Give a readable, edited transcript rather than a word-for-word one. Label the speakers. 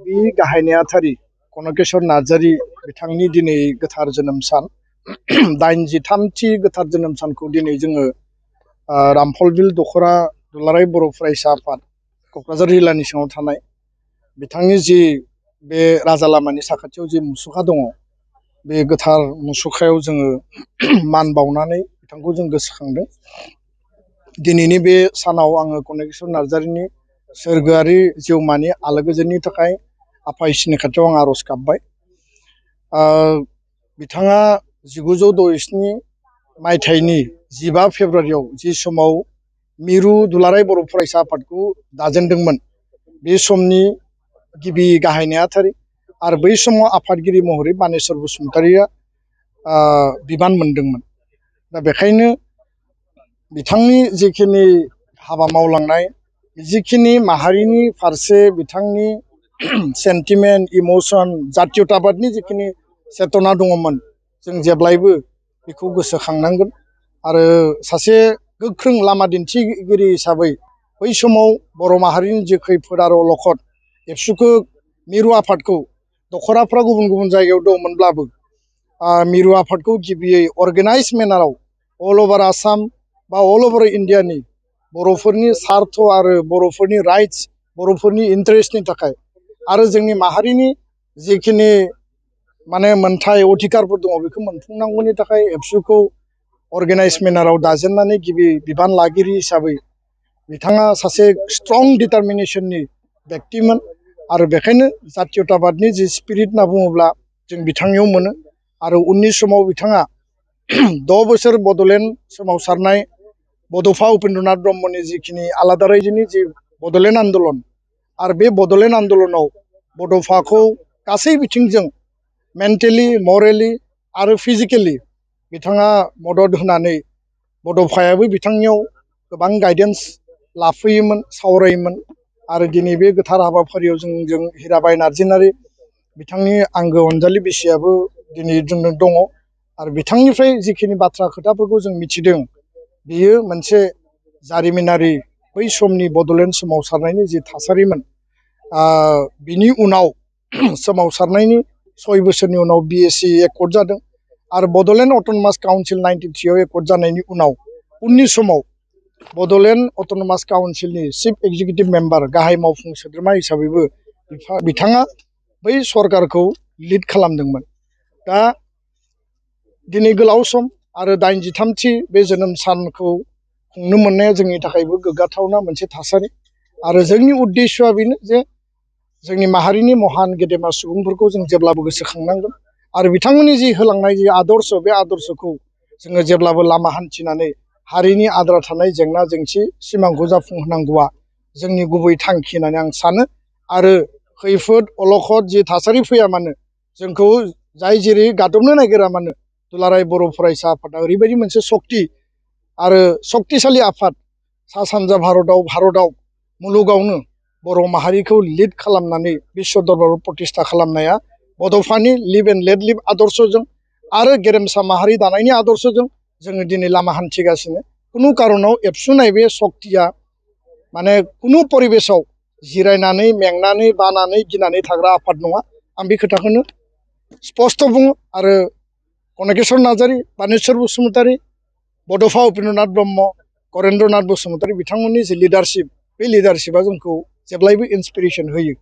Speaker 1: गिबि गाहाय नेहाथारि कनकेश्वर नार्जारी बिथांनि दिनै गोथार जोनोम सान 83थि गोथार जोनोम सानखौ दिनै जोङो रामफलबिल दखरा दुलाराय बर' फरायसा आफाद क'क्राझार जिल्लानि सिङाव थानाय बिथांनि जि बे राजा लामानि साखाथियाव जि मुसुखा दङ बे गोथार मुसुखायाव जोङो मान बावनानै बिथांखौ जों गोसोखांदों। दिनैनि बे सानाव आङो कनकेश्वर नार्जारीनि सोरगोआरि जिउमानि आलो गोजोननि थाखाय आफा इसोरनि खाथियाव आं आर'ज गाबबाय। बिथाङा 1967 मायथाइनि 15 फेब्रुवारियाव जि समाव मिरु दुलाराय बर' फरायसा आफादखौ दाजेनदोंमोन बे समनि गिबि गाहाय नेहाथारि आरो बै समाव आफादगिरि महरै बानेश्वर बसुमतारीया बिबान मोनदोंमोन। दा बेखायनो बिथांनि जिखिनि हाबा मावलांनाय जिखिनि माहारिनि फारसे बिथांनि सेन्टिमेन्ट इमोशन जातीयताबादनि जिखिनि चेतना दङमोन जों जेब्लायबो बेखौ गोसोखांनांगोन आरो सासे गोख्रों लामा दिन्थिगिरि हिसाबै बै समाव बर' माहारिनि जि खैफोद आरो अलखद एबसुखौ मिरु आफादखौ दखराफ्रा गुबुन गुबुन जायगायाव दंमोनब्लाबो मिरु आफादखौ गिबियै अर्गेनाइज मेनाराव अल अभार आसाम बा अल अभार इन्डियानि बर'फोरनि सार्थ आरो बर'फोरनि राइट्स बर'फोरनि इन्टारेस्टनि थाखाय आरो जोंनि माहारिनि जिखिनि माने मोनथाय अधिकारफोर दङ बेखौ मोनफुंनांगौनि थाखाय एबसुखौ अर्गेनाइज मेनाराव दाजेननानै गिबि बिबान लागिरि हिसाबै बिथाङा सासे स्ट्रं डिटारमिनेशननि व्यक्तिमोन आरो बेखायनो जातीयताबादनि जि स्पिरिट होनना बुङोब्ला जों बिथांनियाव मोनो। आरो उननि समाव बिथाङा 6 बोसोर बड'लेण्ड सोमावसारनाय बड'फा उपेन्द्रनाथ ब्रह्मनि जिखिनि आलादा रायजोनि जि बड'लेण्ड आन्दलन आरो बे बड'लेण्ड आन्दलनाव बड'फाखौ गासै बिथिंजों मेन्टेलि मरेलि आरो फिजिकेलि बिथाङा मदद होनानै बड'फायाबो बिथांनियाव गोबां गाइडेन्स लाफैयोमोन सावरायोमोन आरो दिनै बे गोथार हाबाफारियाव जों हिराबाइ नार्जारी बिथांनि आंगो अनजालि बिसियाबो दिनै जोंनो दङ आरो बिथांनिफ्राय जिखिनि बाथ्रा खोथाफोरखौ जों मिथिदों बेयो मोनसे जारिमिनारि बै समनि बड'लेण्ड सोमावसारनायनि जि थासारिमोन। बिनि उनाव सोमावसारनायनि 6 बोसोरनि उनाव BSc एकर्ड जादों आरो बड'लेण्ड अट'नमास काउन्सिल 93 आव एकर्ड जानायनि उनाव उननि समाव बड'लेण्ड अट'नमास काउन्सिलनि चिफ एक्जिकिउटिभ मेम्बार गाहाय मावफुं सोद्रोमा हिसाबैबो बिथाङा बै सरकारखौ लिड खालामदोंमोन। दा दिनै गोलाव सम आरो 83थि बे जोनोम सानखौ खुंनो मोननाया जोंनि थाखायबो गोग्गाथावना मोनसे थासारि आरो जोंनि उद्देश्यआ बेनो जे जोंनि माहारिनि महान गेदेमा सुबुंफोरखौ जों जेब्लाबो गोसोखांनांगोन आरो बिथांमोननि जि होलांनाय जि आदर्श बे आदर्शखौ जोङो जेब्लाबो लामा हान्थिनानै हारिनि आद्रा थानाय जेंना जेंसि सिमांखौ जाफुंहोनांगौआ जोंनि गुबै थांखि होननानै आं सानो। आरो खैफोद अलखद जि थासारि फैया मानो जोंखौ जाय जेरै गादबनो नागिरा मानो दुलाराय बर' फरायसा आफादा ओरैबायदि मोनसे सक्ति आरो सक्तिशालि आफाद सा सानजा भारताव मुलुगावनो बर' माहारिखौ लिड खालामनानै बिश्व दरबाराव प्रतिष्ठा खालामनाया बड'फानि लिभ एन्ड लेट लिभ आदर्शजों आरो गेरेमसा माहारि दानायनि आदर्शजों जोङो दिनै लामा हान्थिगासिनो। खुनु कारनाव एबसुनाय बे सक्तिया माने खुनु परिबेसाव जिरायनानै मेंनानै बानानै गिनानै थाग्रा आफाद नङा। आं बे खोथाखौनो स्पष्ट बुङो आरो कनकेश्वर नार्जारी बानेश्वर बसुमतारी बड'फा उपेन्द्रनाथ ब्रह्म गरेन्द्रनाथ बसुमतारी बिथांमोननि जि लिडारशिप बे लिडारशिपआ जोंखौ जेब्लायबो इन्सपिरेसन होयो।